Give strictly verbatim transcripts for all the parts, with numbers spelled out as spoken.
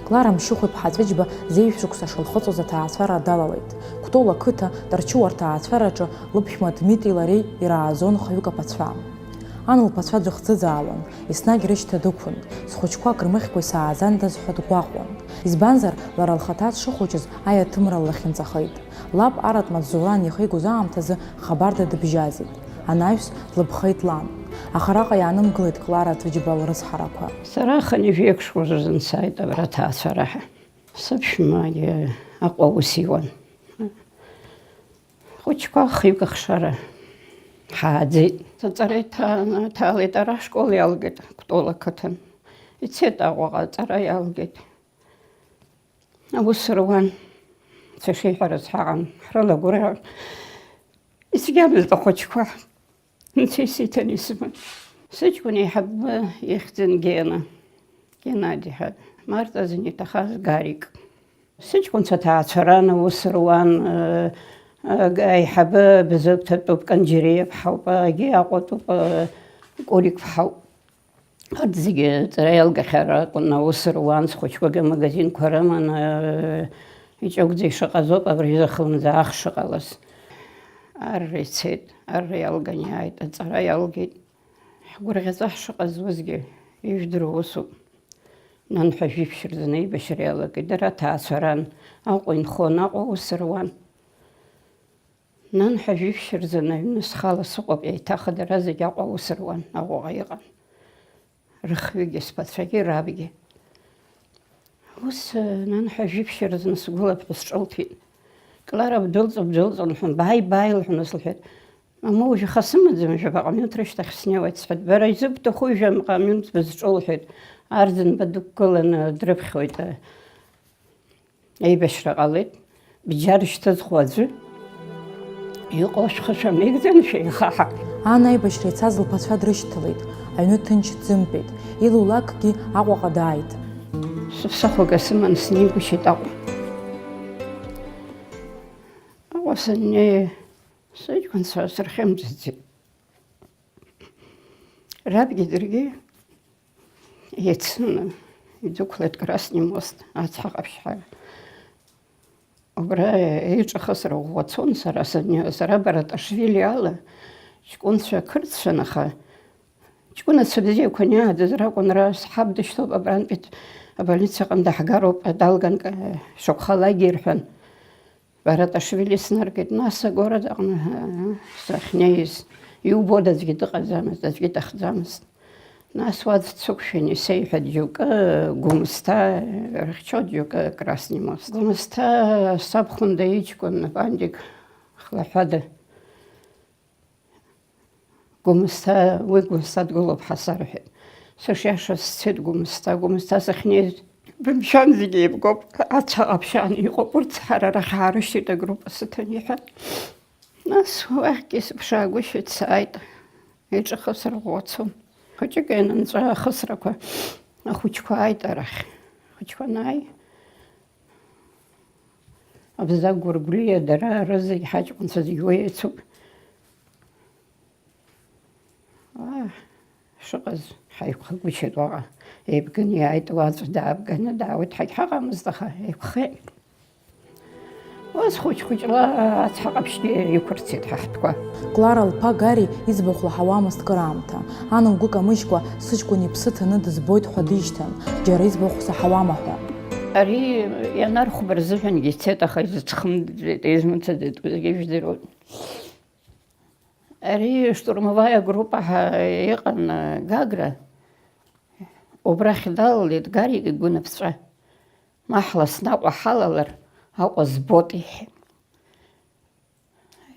Клара Мшьыхә-иԥҳа Ҵәыџьба зеижә шықәса шылхыҵуаз аҭаацәара далалеит. Кәтол ақыҭа Тарчуа рҭаацәараҿы лыԥшәма Дмитри лареи ирааӡон хҩык аԥацәа. Ан лԥацәа дрыхӡыӡаауан, еснагь рышьҭа дықәын, схәыҷқәа акрымыхькәа исааӡандаз ҳәа дгәаҟуан. Избанзар, лара лхаҭа дшыхәыҷыз аиаҭымра ллахьынҵахеит. Лаб аратә маҵзура анихигоз аамҭазы хабарда дыбжьаӡит. Анаҩс, длыԥхеит лан. Аха араҟа иаанымгылеит Клара Ҵәыџьба лрыцҳарақәа. Сара хынҩажәеиԥшь шықәса рзын сааит абра аҭаацәараҳәа. Сыԥшәмагьы Аҟәа аус иуан. Хәыҷқәа хҩык ахшара ҳааӡеит. Сҵара иҭа-, иҭалеит, ара ашкол иалгеит, Кәтол ақыҭан. Ицеит Аҟәаҟа, аҵара иалгеит. Аус руан, сашеиҳәарыз ҳаҟан, ҳрылагәырӷьон. Ицәгьамызт ахәыҷқәа. Нцәа исиҭан исыман. Сыҷкәын еиҳабы ихьӡын Гена, Геннади ҳәа. Март азын иҭахаз Гарик. Сыҷкәынцәа ҭаацәаран аус руан, э, э, аиҳабы Бзыԥҭатәуп, Канџьариа ԥҳауп, егьи Аҟәатәуп, э, Курик ԥҳауп. Арҭ зегьы аҵара иалгахьан акәын, аус руан, схәыҷқәагьы амагазинқәа рыман, э, иҷыгәӡа ишыҟаз ауп абри зыхлымӡаах шыҟалаз. Арра ицеит, арра иалган иааит, аҵара иалгеит. Ҳгәырӷьаҵәа ҳшыҟаз усгьы ижәдыруа усуп. Нанҳәа жәиԥшь рзын аибашьра иалагеит, дара аҭаацәаран, Аҟәа инхон, Аҟәа аус руан. Нанҳәа жәиԥшь рзын аҩны схала сыҟоуп, еиҭах дара зегь Аҟәа аус руан, Аҟәаҟа иҟан. Рыхҩыгьы, сԥацәагьы, рабгьы. Ус, нанҳәа жәиԥшь рзын сгәылап ҳәа сҿылҭит. Клара, бдәылҵ, бдәылҵ, лҳәон, бааи, бааи, лҳәон, ус лҳәеит. Мамоу, уажәы аха сымаӡам, жәабаҟа минуҭ рышьҭахь снеиуеит, сҳәеит. Бара изыбҭаху жәамҟа минуҭ бызҿу, лҳәеит. Арӡынба дықәгыланы дрыԥхьоит. Еибашьра ҟалеит, бџьар шьҭызхуа аӡәы иҟоу шәхы шәамеигӡан шәеихаҳа. Ан аибашьра ицаз лԥацәа дрышьҭалеит, аҩны ҭынч дзымтәеит, илулакгьы Аҟәаҟа дааит. Сыԥсахәага сыман снеигәышьеит Аҟәа. Аҟәа саннеи, сыҷкәынцәа сырхьымӡаӡеит. Рабгьы даргьы еицны идәықәлеит Красный мост, ацҳа ҟаԥшьҳәа. Убра еиҿахысра ӷәӷәа цон сара саннеиуа, сара Бараташвили ала ҷкәынцәа қырҭцәан, аха ҷкәынацәа бзиақәа аниааӡаз ракәын, ара сҳаб дышьҭоуп, абрантәи абольницаҟны даҳгароуп, далган, шықәса лагьы ирҳәан. Бараташвили снаргеит, нас агород аҟны, аа, сахьнеиз, иубода, аӡәгьы дыҟаӡамызт, аӡәгьы дахӡамызт. Нас уа дсықәшәан исеиҳәеит џьоукы, Гәымсҭа, ирыхьчоит џьоукы Красный мост. Гәымсҭа саб Хәында иҷкәын, Пандик, хлаҳәада. Гәымсҭа, уи Гәымсҭа дгылоуп ҳәа сарҳәеит. Сышиашаз сцеит Гәымсҭа, Гәымсҭа сахьнеиз, бымшәан, зегьы еибгоуп, ацәа ҟаԥшьаан иҟоуп, урҭ ҳара арахь аарышьҭит агруппа сыҭан, иҳәан. Нас уахьгьы сыԥшаагәышьеит, сааит, иҿахысра ӷәӷәа цон. Хәыҷык ианынҵәа ахысрақәа, ахәыҷқәа ааит арахь. Ахәыҷқәа анааи, Абзагә, Гәыргәлиа, дара рызегь ҳаҷкәынцәа зегь уи еицуп. Аа, шыҟаз ҳаиқәхагәышьеит уаҟа. Еибганы иааит уаҵәы, даабганы даауеит, ҳагьҳаҟамызт, аха еиқәхеит. Ус хәыҷ-хәыҷла ацҳа ҟаԥшьгьы иқәырцеит ҳа ҳтәқәа. Клара лԥа Гари иӡбахә лаҳауамызт кыраамҭа. Ан лгәы камыжькәа, сыҷкәын иԥсы ҭаны дызбоит ҳәа дишьҭан, џьара иӡбахә саҳауама ҳәа. Ари ианархәба рзыҳәангьы ицеит, аха изыҽхымӡеит, измыцәаӡеит, уи зегьы ижәдыруеит. Ари штурмовая группа ҳәа иҟан, Гагра. Убрахь далалеит Гарик игәынапҵәа. Ма ҳласны Аҟәа ҳалалар, Аҟәа збот, иҳәеит.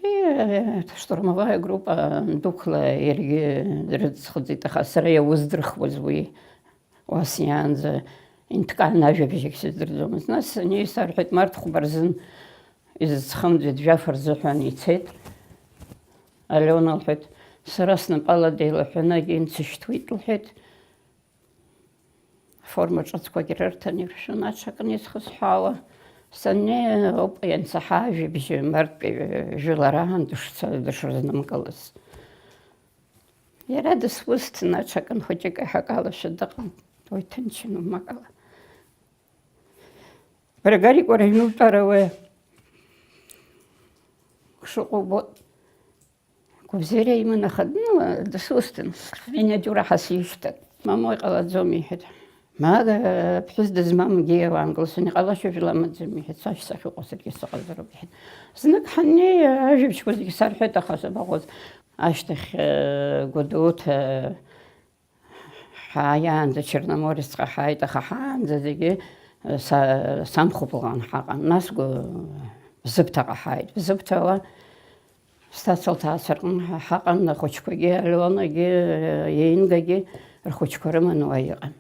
Е, штурмовая группа дәықәла иаргьы дрыӡхыҵит, аха сара иауздырхуаз уи. Уа снеиаанӡа инҭкаан ажәабжьгь сыздырӡомызт. Нас саннеи сарҳәеит, март хәба рзын изыӡхымӡеит, жәаф рзыҳәан ицеит. Алиона лҳәеит, сара снапала деилаҳәаны агьынцышьҭуеит, лҳәеит. Аформа ҿыцқәагь рырҭан иршәын, аҽакны исхысҳәаауа. Саннеи ауп иансаҳа, ажәабжь мартәи жәлараан дышца-, дышрызнымкылаз. Иара дысусҭан, аҽакын хәыҷык аиҳакалашәа дыҟан, уи ҭынчын умакала. Гарик, уара аҩнутәарауаҩ шыҟоу убоит. Гәабзиара иман, аха, ну, дсусҭан. Миниатюра ҳасишьҭан. Мамоу, иҟалаӡом, иҳәеит. Мага ԥҳәыс дызмамгьы иауан, Гылсун, иҟалашьа жәла амаӡам, иҳәеит, сашьцәа ахьыҟоу саргьы сыҟазароуп, иҳәеит. Знык ҳаннеи, ажәабжьқәа зегьы сарҳәеит, аха сабаҟоз. Ашьҭахь, э, Гәдоуҭа, ҳааиаанӡа, Черноморецҵәҟьа ҳааит, аха ҳаанӡа зегьы, э, са-, самхәыблаан ҳаҟан. Нас Гәы-, Бзыԥҭаҟа ҳааит. Бзыԥҭала сҭаца лҭаацәа рҟны ҳа-, ҳаҟан, ахәыҷқәагьы, Алионагьы, Еингагьы рхәыҷқәа рыманы уа иҟан.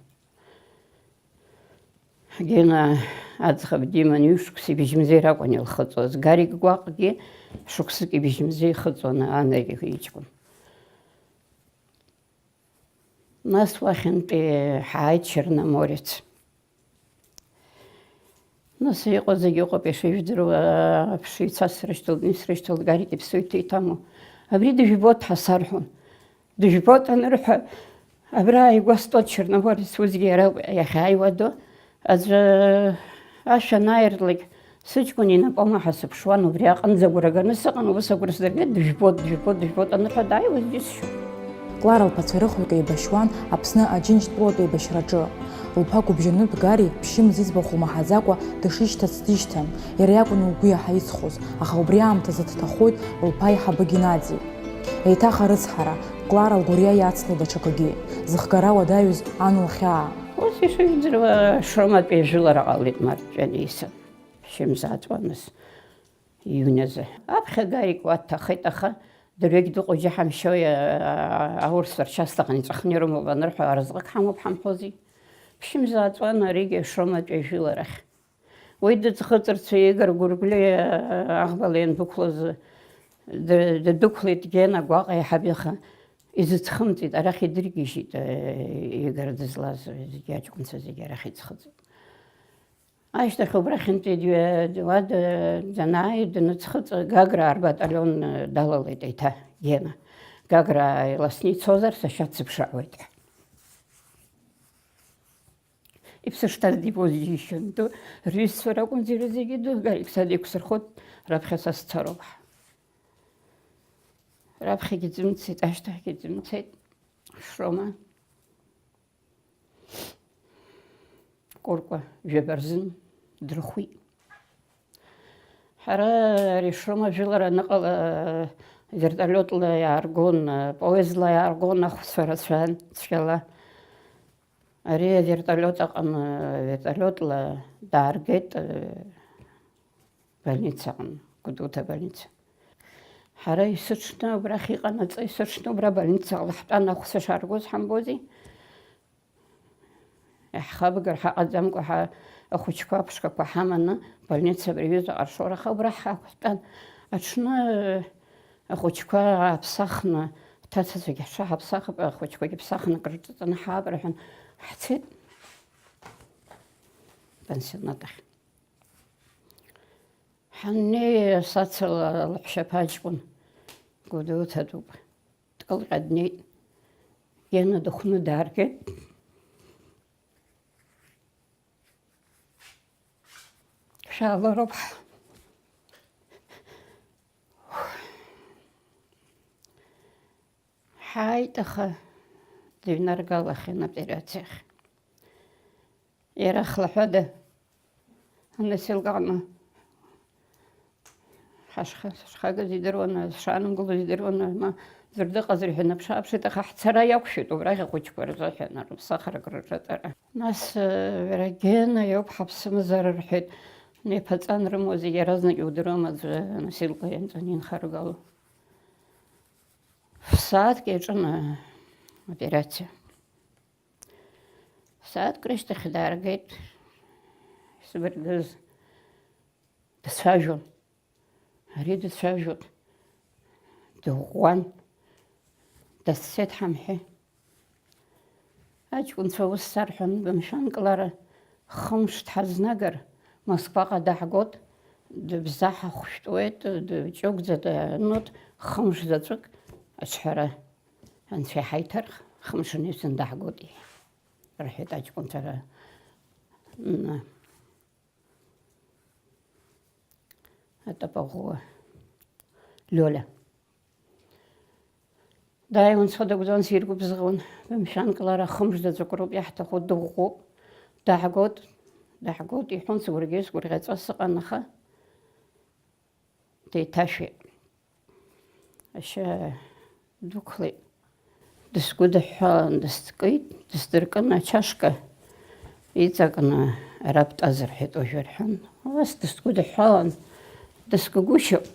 Гена аӡӷаб диман, ҩышықәса ибжьымзеи ракәын илхыҵуаз. Гарик Гәаҟгьы шықәсык ибжьымзеи ихыҵуан анагьы иҷкәын. Нас уахьынтәи ҳааит Черноморец. Нас иҟоу зегь ыҟоуп, ишыжәдыруа, аԥшыҩцәа срышьҭалт, срышьҭалт, Гарик иԥсуеит иҭаму. Абри дыжәбоит ҳәа сарҳәон. Дыжәбоит анырҳәа, абра ааигәа стәоуп, Черноморец, усгьы иара иахьааиуа ду. Аӡәы ашә анааиртлак, сыҷкәын инапы ма ҳасыԥшуан, убри аҟынӡа агәра ганы сыҟан, ус агәра сдыргеит, дыжәбоит, дыжәбоит, дыжәбоит анырҳәа, дааиуаз џьысшьон. Клара лԥацәа рыхҩык еибашьуан Аԥсны Аџьынџьтәылатә еибашьраҿы. Лԥа Гәыбжьанытә Гари ԥшьымз иӡбахә лмаҳаӡакәа дышишьҭац дишьҭан, иара иакәын лгәы иаҳа иҵхоз, аха убри аамҭазы дҭахоит лԥа аиҳабы Геннади. Еиҭах арыцҳара, Клара лгәырҩа иацло даҽакгьы, зыхгара уадаҩыз ан лхьаа. Ус ишыжәдыруа, Шроматәи ажәылара ҟалеит Мартәи Нисан, ԥшьымз ааҵуаныз иҩназы. Аԥхьа Гарик уа дҭахеит, аха дырҩегь дыҟоу џьаҳамшьои, а-, аурысцәа ршьа сҭахын иҵәахны ирымоуп анырҳәа, аразҟык ҳамоуп ҳамҳәози. Ԥшьымз ааҵуан аригьы Шроматәи ажәыларахь. Уи дыӡхыҵырц Игор Гәыргәлиа аӷбала иандәықәлоз, ды-, ддәықәлеит Гена Гәаҟа иаҳаб иаха, изыӡхымҵит, арахь идыргьежьит, э, Игор дызлаз зегьы аҷкәынцәа зегьы арахь иӡхыҵит. Ашьҭахь убрахьынтәи дҩа-, уа д-, данааи, даныӡхыҵ, Гаграа рбаталион, э, далалеит еиҭа Гена. Гаграа иласны ицозар, сашьа дсыԥшаауеит ҳәа. Иԥсы шҭаз дибоз џьишьон, ду, рҩызцәа ракәымзи, иара зегьы ду, Гарик са деиқәсырхоит, раԥхьа са сцароуп ҳәа. Раԥхьагьы дзымцеит, ашьҭахьгьы дзымцеит, Шрома. Кәыркәа жәаба рзын дрыхәит. Ҳара ари Шрома жәылара аныҟала, вертолиотла иааргон, поездла иааргон, ахәцәа рацәан цәгьала. Ари авертолиот аҟны, вертолиотла дааргеит, больницаҟны, Гәдоуҭа больница. Ҳара есыҽны убрахь иҟанаҵы, есыҽны убра больницаҟны ҳтәан, ахәцәа шааргоз ҳамбози. Иаҳхабгар ҳаҟаӡамкәа, ҳа ахәыҷқәа аԥшқақәа ҳаманы, больница абри аҩыза ҟаршоураха убра ҳақәтәан. Аҽны ахәыҷқәа ааԥсахны, ҳҭацацәагьы ҳшаҳаԥсахып, ахәыҷқәагьы ԥсахны акрырҿыҵаны ҳаап рҳәан, ҳцеит пансионат ахь. Ҳаннеи, сацала лаҳәшьаԥа аҷкәын Гәдоуҭатәуп. Дкылҟьа днеит. Гена дыхәны дааргеит. Шәаалароуп. Ҳааит, аха дыҩнаргалахьан аоперациахь. Иара хлаҳәада аносилкаҟны ҳашха-, ҳашхагаз идыруаны, ҳшаанымгылоз идыруаны, ма ӡәыр дыҟазар ҳәа инаԥш-ааԥшит, аха ҳцара иақәшәеит убрахь ахәыҷқәа рзыҳәан, рыԥсахрак рырҿатәара. Нас, э, иара Гена иоуп ҳаԥсымзар рҳәеит, неиԥаҵан рымоу зегьы иаразнак иудыруам аӡәы аносилка ианҵаны инхаргало. Ф-, сааҭк иаҿын, э, операциа. Сааҭк рышьҭахь дааргеит, исбыргыз, дцәажәон. Ари дцәажәон, дыӷәӷәан, дацәцеит ҳамҳәеи. Аҷкәынцәа ус сарҳәон, бымшәан, Клара, хымш дҳазнагар, Москваҟа даҳгот, дыбзаҳахәшәтәуеит, дҷыгәӡа данут, хымш заҵәык аҿҳәара Анцәа иҳаиҭар, хымш ныҩсан даҳгоит, рҳәеит аҷкәынцәа ра-, н-, Атапаӷәы Лиоля. Дааиуан, схы дагәӡуан, сиргәыбзыӷуан. Бымшәан, Клара, хымш заҵәык роуп иаҳҭаху, дыӷәӷәоуп. Дааҳгоит, дааҳгоит, иҳәон, сгәырӷьо-сгәырӷьаҵәа сыҟан, аха деиҭашәеит. Ашьа дықәлеит. Дысгәыдыҳәҳәалан, дыскит, дысдыркын ачашка иҵакны, ара бтәаз рҳәеит, уажәы рҳәан. Ас дысгәыдыҳәҳәалан, дыскыгәышьап.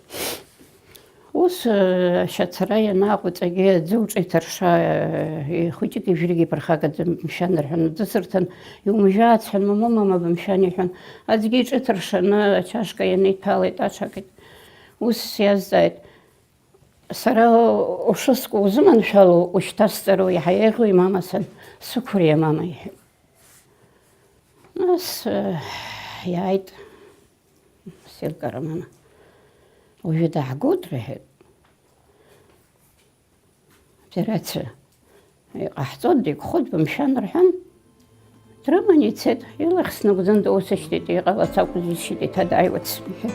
Ус, э, ашьацара ианааҟәҵагьы аӡы уҿы иҭарша, э, ихәыҷыки жәрыки ԥырхагаӡа, мшәан, рҳәан, аӡы сырҭан, иумжәаац ҳәан, мама, мама, бымшәан, иҳәан. Аӡгьы иҿы иҭаршаны ачашка ианиҭалеит, аҽакит. Ус сиазҵааит. Сара ушыску узыманшәало, ушьҭасҵароу иаҳа еиӷьу имама сан, сықәыриа мама, иҳәеит. Нас, э, иааит Васил Карамана. Уажәы дааҳгоит, рҳәеит. Операциа иҟаҳҵоит, дигхоит, бымшәан, рҳәан. Дрыман ицеит, илахь снагәӡан доусышьҭит, иҟалац акәзишьҭит, еиҭа дааиуеит сҳәеит.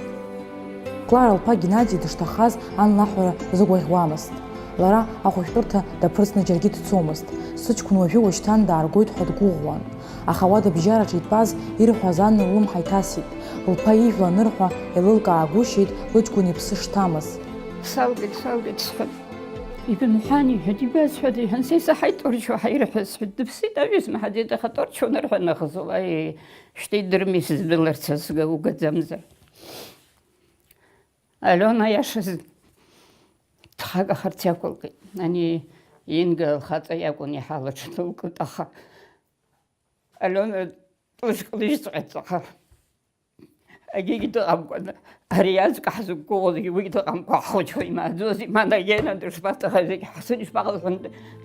Клара лԥа Геннади дышҭахаз ан лаҳәара лзыгәаӷьуамызт. Лара ахәышәтәырҭа даԥырҵны џьаргьы дцомызт. Сыҷкәын уажәы-уашьҭан дааргоит ҳәа дгәыӷуан. Аха ауадабжьараҿы итәаз ирҳәаз ан ллымҳа иҭасит. Лԥа ижәла анырҳәа, еилылкаагәышьеит лыҷкәын иԥсы шҭамыз. Салгеит, салгеит, сҳәеит. Ибымҳәан, иҳәеит, ибасҳәада, иҳәан, са исаҳаит Торчо ҳаирҳәа, сҳәеит, дыԥсит, аҩыза маҳаӡеит, аха Торчо нырҳәа нахызуа, аи, шьҭа идырми сыздәыларц азга угаӡамзар. Алиона иашаз дхагахарц иақәылкит. Ани Инга лхаҵа иакәын иаҳа лыҽнылкит, аха Алиона лышьклыжьҵәҟьа ҵаха. Агьигь дыҟамкәан, ари иазкаҳаз угәыӷуазгьы уигь дыҟамкәа ҳхәыҷқәа имааӡози, мана Гена дышԥаҭахыз, зегь ҳасыџьбаҟалҳәан,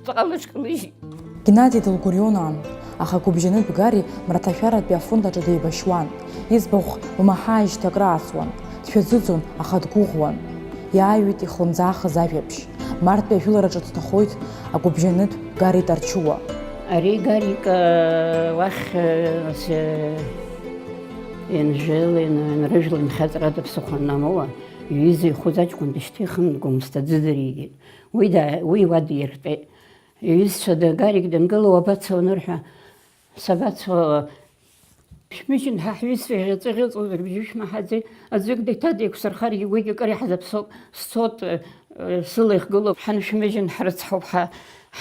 ҵаҟа лышькылыжьит. Геннади дылгәырҩон ан, аха гәыбжьанытә Гари мраҭашәаратәи афронт аҿы деибашьуан. Иӡбахә лмаҳаижьҭеи акрааҵуан, дшәаӡыӡон, аха дгәыӷуан. Иааҩит ихлымӡаахыз ажәабжь. Мартәи ажәылараҿы дҭахоит агәыбжьанытә Гари Тарчуа. Ари Гарик, э, уахь, э, с-, э, Енжел, Ен-, Енрыжәла инхьаҵрада ԥсыхәа анамоуа, иҩыза ихәыз аҷкәын дышьҭихын, Гәымсҭа аӡы дыригеит. Уи да-, уи уа диртәеит. Иҩызцәа да-, Гарик дангыло, уабацо анырҳәа, сабацо, шәмыжьын, ҳа ҳҩызцәа иӷьаҵәыӷьаҵәуа рыбжьы шәмаҳаӡеи? Аӡәык деиҭа деиқәсырхаргьы уигьы акыр иаҳзаԥсоуп, сцоит, э, э, сыла ихгылоуп, ҳаншәмыжьын, ҳрыцҳауп, ҳа-,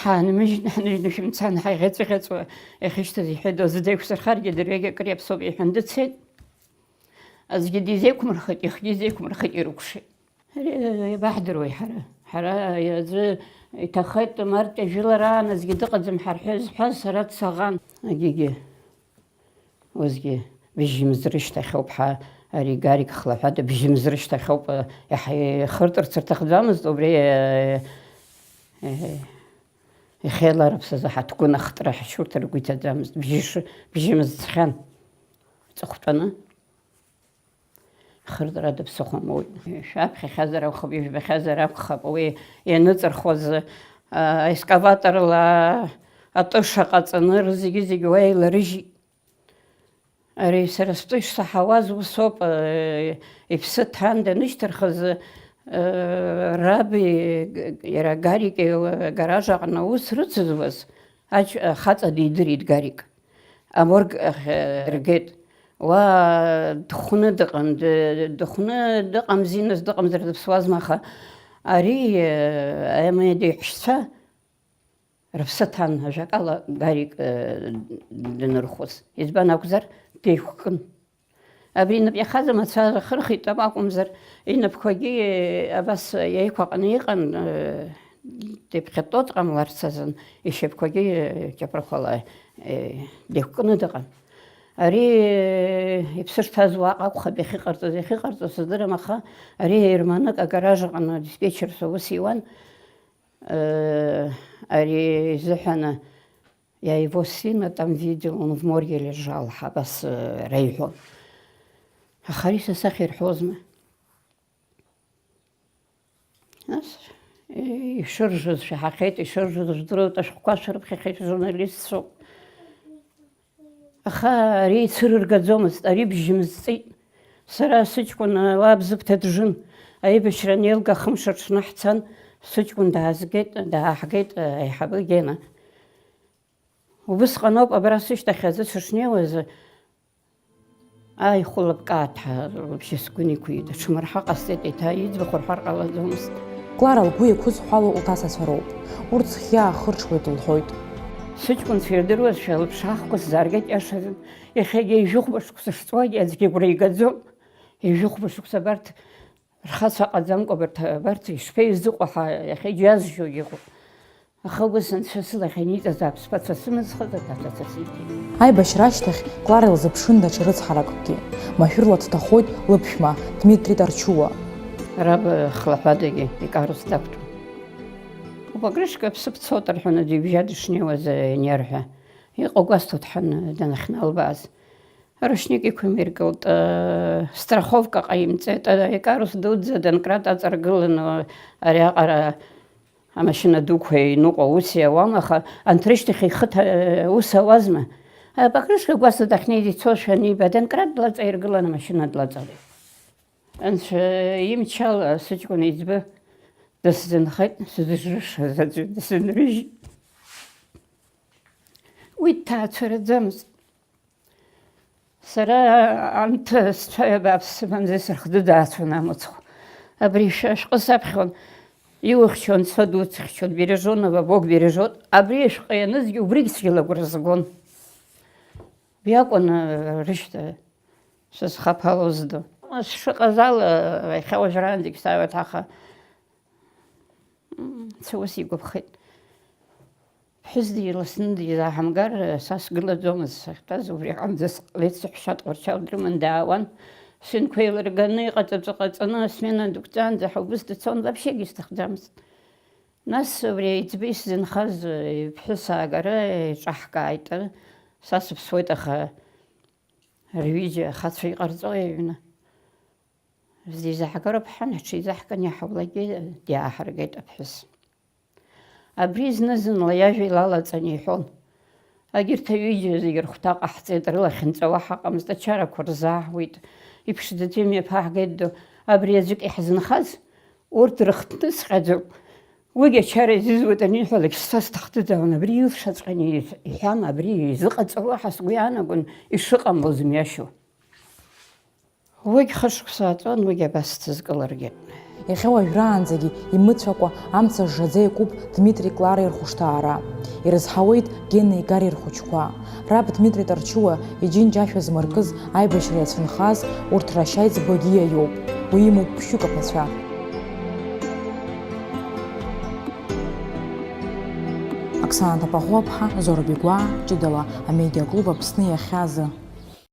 ҳаанмыжьын, ҳныжьны шәымцан, ҳаиӷьаҵәыӷьаҵәуа иахьышьҭаз иҳәеит, аӡәы деиқәсырхаргьы дырҩегьых акыр иаԥсоуп, иҳәан дыцеит. Аӡәгьы дизеиқәмырхеит, ихгьы изеиқәмырхеит, ирыкәшеит. Ари, э, иабаҳдыруеи ҳара? Ҳара аӡәы иҭахеит, мартәи ажәылараан аӡәгьы дыҟаӡам ҳәа рҳәо зҳәаз сара дсаӷан. Агьигьы. Уеизгьы бжьымз рышьҭахьоуп ҳа, ари Гарик хлаҳәада бжьымз рышьҭахьоуп, э, иаҳа ихыртырц рҭахӡамызт, убри, э, э, ихеиларыԥсаз аҳаҭгәын ахтра ҳшьурҭа ргәы иҭаӡамызт, бжьыш-, бжьымз ҵхьан, ҵыхәтәаны. Хыртәрада ԥсыхәа моуит. Шәаԥхьахьазар акәхап, ижәбахьазар акәхап, уи ианыҵырхуаз, а, аекскаваторла атыша ҟаҵаны, рызегьы-зегьы уа еиларыжьит. Ари сара стәы ишсаҳауаз усоуп, э, иԥсы ҭан данышьҭырхыз, э, раби, иара Гарики лгараж аҟны аус рыцызуаз, ач-, ахаҵа дидырит Гарик. Аморг ахь, э, ргеит. Уа дхәны дыҟан, д-, дыхәны дыҟамзи, нас дыҟамзар дыԥсуазма, аха ари, э, амедеиҳәшьцәа рыԥсы ҭан, ажәакала, Гарик, э, данырхәыз. Избан акәзар, деиқәкын. Абри инап иахаз амацәаз ахырхит, акәымзар, инапқәагьы, э, абас иеиқәаҟны иҟан, э, деиԥхьатәоу дҟамларц азын, ишьапқәагьы, э, кьаԥрахәала, э, деиқәкны дыҟан. Ари, э, иԥсы шҭаз уаҟа акәхап иахьыҟарҵаз, иахьыҟарҵоз сыздырам, аха ари ерманак агараж аҟны адиспетчерс аус иуан, э, ари изыҳәаны, я его сына там видел, он в морге лежал, ҳәа абас, э, реиҳәон. Аха ари са сахь ирҳәозма? Нас, э, ишыржыз шәаҳахьеит, ишыржыз жәдыруеит, ашәҟәқәа шәрыԥхьахьеит, шәжурналистцәоуп. Аха ари ицәырыргаӡомызт, ари бжьымз ҵит. Сара сыҷкәын ала абзыԥҭа дыжын. Аибашьра анеилга, хымш аҽны ҳцан, сыҷкәын даазгеит, дааҳгеит аиҳабы Гена. Убысҟаноуп абра сышьҭахь аӡы сышнеиуаз, ааи, хәылапкаа ҭҳа, вообще сгәы иқәит, аҽмырҳа ҟасҵеит, еиҭа иӡбахә рҳәар ҟалаӡомызт. Клара лгәы иақәызҳәало лҭацацәа роуп. Урҭ схиа аахырҽуеит лҳәоит. Сыҷкәынцәа ирдыруазшәа лыԥшаахқәа сзааргеит иашазын. Иахьагьы ҩажәихәба шықәса шҵуагьы аӡәгьы агәра игаӡом. Ҩажәихәба шықәса абарҭ рхацәа ҟаӡамкәа абарҭ, абарҭ ишԥеизыҟоу ҳәа иахьагьы иазжьогьы ыҟоуп. Аха ус анцәа сылахь аниҵаз аԥсԥацәа сымызхыз аҭацацәа сиҭеит. Аибашьра ашьҭахь Клара илзыԥшын даҽа рыцҳаракгьы. Машәырла дҭахоит лыԥшәма, Дмитри Тарчуа. Раб хлаҳәадагьы икарус дақәтәан. Убагрышк аԥсы бцоит рҳәаны, ибжьа дышнеиуаз ианиарҳәа, иҟоу гәасҭоит ҳәа данахьналбааз. Рушник иқәимыргылт, страховка ҟаимҵеит, икарус дуӡӡа Донкрат аҵаргыланы ариаҟара амашьына дуқәа иныҟәо ус иауам, аха анҭ рышьҭахь ихы ҭа-, ус ауазма? Абакрышка гәаца дахьнеиз ицошәа аниба, Донкрат длаҵаиргылан амашьына длаҵалеит. Анцәа имчала сыҷкәын еиҵбы дысзынхеит, сызжышаз аӡәы дысзынрыжьит. Уи дҭаацәараӡамызт. Сара анҭ сцәаҩа бааԥс сымамзи, сырхӡыӡаацәон амыцхә. Абри шәа-, шәҟы саԥхьон, иухьчон, цәа дуцхьчон, Бережонова Бог бережет. Абри ашәҟы ианызгьы убригь цәгьала агәра згон. Уи акәын, э, рышьҭа сызхаԥалоз ду. Сшыҟаз ала, иахьа уажәраанӡагь саҩуеит, аха Мм, цәа ус игәаԥхеит. Ԥҳәыс диласны дизаҳамгар, са сгылаӡомызт сахьтәаз, убри аҟынӡа сҟалеит, саҳәшьа Тҟәарчал дрыман даауан. Сынқәа еилырганы, иҟаҵаҵәҟаҵаны, асмена дықәҵаанӡа ҳаубыс дцон, вообще-гьы сҭахӡамызт. Нас убри аиҵбы исзынхаз иԥҳәыс аагара иҿаҳкааит, са сыԥсуеит, аха рҩыџьа ахацәа иҟарҵои аҩны? Зизаҳгароуп ҳәан, ҳҽизаҳкын иаҳаулагьы диааҳаргеит аԥҳәыс. Абри зны-зынла иажәа илалаҵаны иҳәон. Агьырҭ аҩыџьа зегьы рыхәҭа ҟаҳҵеит, рылахьынҵа уаҳа ыҟамызт, ачарақәа рзааҳуеит, иԥшӡаӡа имҩаԥаҳгеит ду, абри аӡәык иаҳзынхаз, урҭ рыхҭысҟьаӡоуп. Уигь ачара изызуеит аниҳәалак, шьҭа сҭахӡыӡаауан, абри илшаҵәҟьаны иҳәан, абри изыҟаҵало ҳәа сгәы иаанагон, ишыҟамлоз мҩашьо. Уигь хышықәса ааҵуан, уигь абас сыдкыларгеит. Иахьа уажәраанӡагьы имыцәакәа амца жжаӡа иакуп Дмитри Клареи рхәышҭаара. Ирызҳауеит Генеи Гареи рхәыҷқәа. Раб Дмитри Тарчуа иџьынџьашәа змыркыз аибашьра иацәынхаз урҭ рашьа иӡбагьы иаиоуп. Уи имоуп ԥшьҩык аԥацәа. Оксана Тапахоԥҳа, Зора Бигәаа, ҷыдала Амедиаклуб Аԥсны иахьазы.